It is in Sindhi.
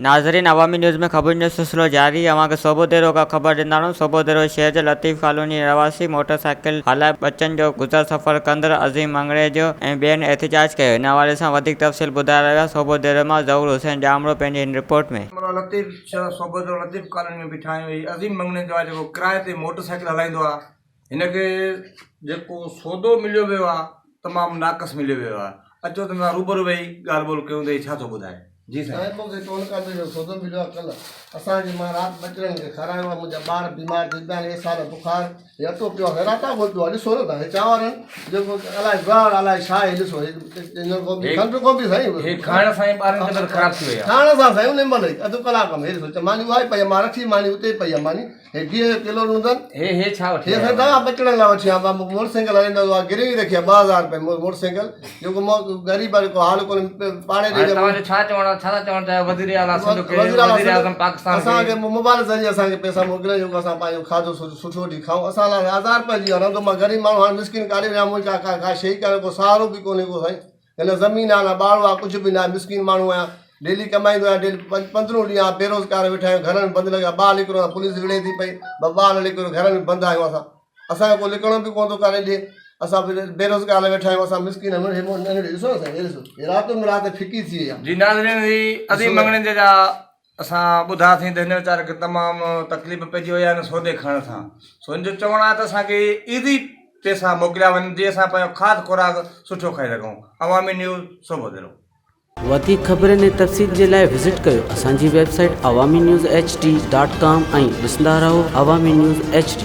ناظرين عوامي نيوز ۾ خبرن جو سلسلو جاري اوهان کي صوبوديرو کان خبر ڏينداڻون صوبوديرو شهر جي لطيف ڪالوني رهواسي موٽر سائيڪل هلائي ٻچن جو گذر سفر ڪندڙ عظيم مڱريجو ۽ ٻين احتجاج ڪيو ان حوالي سان وڌيڪ تفصيل ٻڌائي رهيو آهي صوبوديرو مان ظهور حسين ڄامڙو پنهنجي هن رپورٽ ۾. مولا لطيف شهر صوبوديرو لطيف ڪالوني ۾ بيٺا آهيون هي عظيم مڱڻيجو آهي جيڪو ڪرائي تي موٽر سائيڪل هلائيندو آهي هن کي جيڪو سودو مليو ويو آهي تمام ناقص مليو ويو آهي اچو ته هن سان روبرو ويهي ڳالهه ٻولهه ڪيون ته هي ڇا ٿو ٻڌائي جي سائين. سائين مون کي ٽون ڪانڊي جو سودو مليو آهي ڪلهه اسان جي مان رات ٻچڙن کي کارايو آهي منهنجا ٻار بيمار ٿي پيا آهن هي سال بخار هي اٽو پيو آهي راتا گول پيو آهي ڏسو نه تان هي چانور آهن جيڪو الائي زهر الائي ڇا آهي ڏسو هي ان کان به کنڊ کان به سائين هي کائڻ سان ئي ٻارن جي طبيعت خراب ٿي وئي آهي کائڻ سان سائين ان مهل ئي اڌ ڪلاڪ ۾ هي ڏسو ماني اها ئي پئي آهي مان رکي ماني اتي پئي آهي ماني هي گيهه جو ڪلو ڏنو اٿن. هي هي ڇا وٺي هي آيا سائين آهيو؟ توهان ٻچڙن لاء وٺي آيو آهيان موٽر سائيڪل هلائيندو آهيان گروي رکي آهي 2000 رپئي موٽر سائيڪل جيڪو مون غريب آهي ڪو حال ڪونهي پاڙي هاڻي ڏي توهان جو ڇا چوڻ آهي ڇا ٿا چوڻ چاهيو وزير اعليٰ سنڌ کي وزير اعليٰ وزير سنڌ اعظم پاڪستان اسان کي کي موبائل ذريعي اسان کي پئسا موڪلي جيڪو اسان پنهنجو کاڌو سٺو وٺي کائون اسان لاء هزار رپئي جي رهندو مان غريب ماڻهو هاڻي مسڪين ڪاڏي وڃان منهنجي ڪا ڪا شيء ڪانهي ڪو سهارو به ڪونهي ڪو سائين نه زمين آ نه ٻاڙو آ ڪجهه به ناهي مسڪين ماڻهو آهيان ڊيلي ڪمائيندو آهيان ڊيلي پندرهون ڏينهن آ بيروزگار ويٺا آهيون گهرن ۾ بند لڳا ٻاهر نڪرون ته پوليس وڙهي ٿي پئي ٻاهر نه نڪرو گهرن ۾ بند آهيون اسان اسان کي ڪو لڪڻو به ڪونه ٿو ڪري ڏي اسان بيروزگار ويٺا آهيون اسان مسڪين آهيون هي ننڍڙي ڏسو نه سائين هي ڏسو هي رات ۾ رات ڦڪي ٿي وئي آ. جي ناظرين هي عظيم مڱڻيجي جا اسان ٻڌاسين ته هن ويچاري کي تمام تڪليف پئجي وئي آهي هن سودي کڻڻ سان سو هن جو چوڻ آهي ته اسان کي ايزي پيسا موڪليا وڃن جيئن اسان پنهنجو کاڌ خوراڪ سٺو کائي سگهون عوامي نيوز سوڀوديرو. وڌيڪ خبرن ۽ تفصيل جي لاء وزٽ ڪيو اسان جي website Awami news H D dot com ۽ ڏسندا رهو عوامي نيوز ايڇ ڊي.